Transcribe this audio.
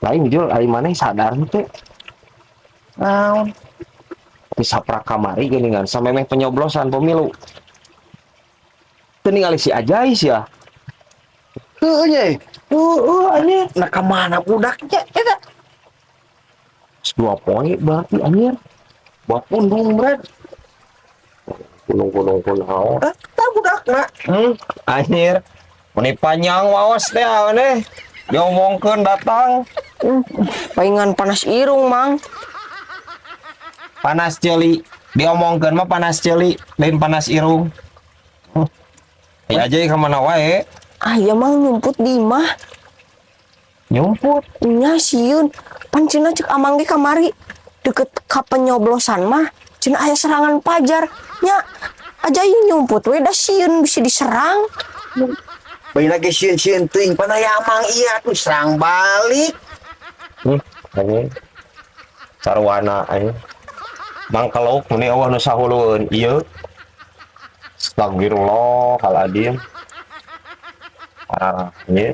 Lain jul, ari maneh sadar teh? Naon? Di saprak kamari geuningan samemeh penyoblosan pemilu. Teu ningali si Ajai sia. Heueuh nya. Heeh, anjir. Nah, kemana budaknya eta? 2 poe berarti, anjir. Buat pundung, Brad. Pundung-pundung kunaon? Eta budakna. Anjir. Meni panjang waos teh aneh. Diomongkeun datang. Paingan panas irung, Mang. Panas ceuli. Diomongkeun mah panas ceuli, lain panas irung. Ai aja ka mana wae? Ah, ya Mang, nyumput di imah. Nyumput. Nya sieun. Pan cenah cek Amang ge kamari deket ka penyoblosan mah cenah aya serangan fajar. Nya aja nyumput we da sieun bisa diserang. Bayi lagi sieun-sieun teuing, pan aya Amang iya tuh serang balik. Anjing. Sarwana anjing. Mangkeluk meni euweuh nu sahulueun ieu. Astagfirullahaladzim. Parah, anjir.